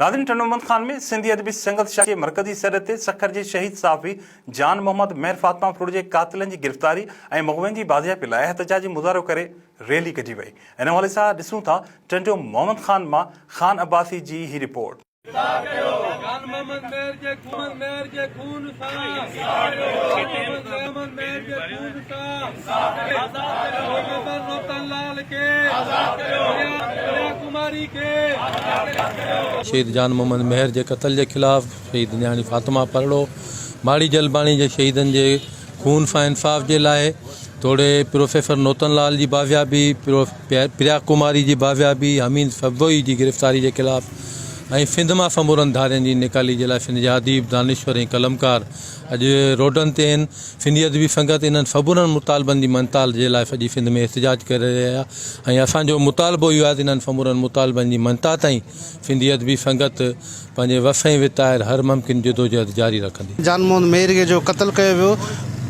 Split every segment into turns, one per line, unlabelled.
ناظرين ٽنڊو محمد خان ۾ سنڌي ادبي سنگت شاخ جي مرڪزي سڏ تي سکر جي شهيد صحافي جان محمد مهر فاطمه ڦرڙ جي قاتلن جي گرفتاري ۽ مغوين جي بازيابي لاء احتجاجي مظاهرو ڪري ريلي ڪڍي وئي ان حوالي سان ڏسون ٿا ٽنڊو محمد خان مان خان عباسي جي هي رپورٽ.
جان محمد مهر جي خون مهر جي خون سان جان محمد مهر جي خون سان آزاد ڪيو پروفيسر روتن لال کي آزاد ڪيو پريا ڪماري کي
شهيد جان محمد مهر جي قتل جي خلاف شهيد نياڻي فاطمه پرڙو، ماڙي جلباڻي جي شهيدن جي خون سان انصاف جي لاء توڙي پروفيسر نوتن لال جي بازيابي، پريا ڪماري جي بازيابي، حميد سبزوئي جي گرفتاري جي خلاف ۽ سنڌ مان سمورن ڌارين جي نيڪالي جي لاء سنڌ جا اديب، دانشور ۽ قلمڪار اڄ روڊن تي آهن. سنڌي ادبي سنگت انهن سمورن مطالبن جي مڃتا جي لاء سڄي سنڌ ۾ احتجاج ڪري رهي آهي ۽ اسان جو مطالبو اهو آهي ته انهن سمورن مطالبن جي مڃتا تائين سنڌي ادبي سنگت پنهنجي وس ۽ وتائر هر ممڪن جدوجهد جاري رکندي.
جان محمد مهر کي جو قتل ڪيو ويو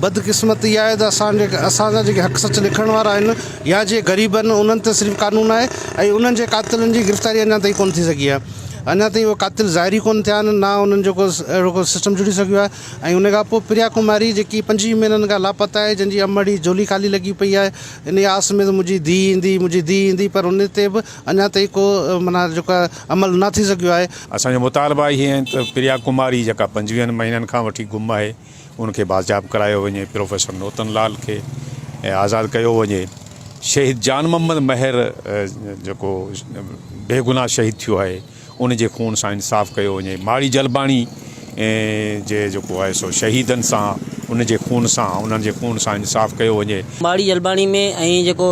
بدقسمتي اها آهي ته اسان جي اسان جا جيڪي حق سچ لکڻ وارا آهن يا جي غريب آهن انهن تي صرف قانون آهي ۽ انهن جي قاتلن جي گرفتاري اڃا تائين ڪونه ٿي سگهي آهي اڃا تائين اهي قاتل ظاهر ئي ڪونه ٿيا آهن نه انهن جو ڪو اهڙو ڪو سسٽم جڙي سگهيو آهي ۽ ان کان پوء پريا ڪماري جيڪي 25 مهينن کان لاپتا آهي جنهن جي امڙ جي جهولي خالي لڳي پئي آهي انهي آس ۾ ته منهنجي ڌيء ايندي منهنجي ڌيء ايندي پر ان تي به اڃا تائين ڪو معنيٰ جيڪو آهي عمل نه ٿي سگهيو آهي.
اسان جا مطالبا اهي آهن ته پريا ڪماري جيڪا پنجويهن مهينن کان وٺي گم آهي ان کي بازياب ڪرايو وڃي، پروفيسر نوتن لال کي آزاد ڪيو وڃي، شهيد جان محمد مهر جيڪو بيگناهه شهيد ٿيو آهي ان جي خون سان انصاف ڪيو وڃي، ماڙي جلباڻي جي جيڪو آهي سو شهيدن سان ان جي خون سان انهن جي خون سان انصاف ڪيو وڃي.
ماڙي جلباڻي ۾ ۽ جيڪو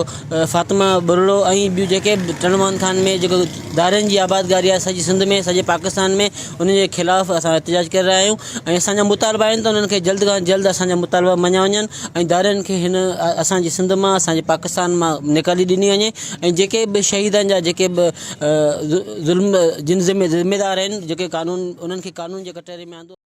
فاطمه ٻرڙو ۽ ٻيون جيڪي به ٽنڊوان خان ۾ جيڪو ڌارين جي آبادگاري آهي سڄي سنڌ ۾ سڄي پاڪستان ۾ انهن جي خلاف اسان احتجاج ڪري رهيا آهيون ۽ اسان جا مطالبا آهن ته انهن کي جلد کان جلد اسان جا مطالبا مڃيا وڃن ۽ ڌارين کي هن اسان جي سنڌ مان اسان جي پاڪستان مان نيڪالي ڏني وڃي ۽ جيڪي به شهيدن جا جيڪي به ظلم جن ذميدار آهن جيڪي قانون انهن کي قانون جي ڪٽهڙي ۾ آندو.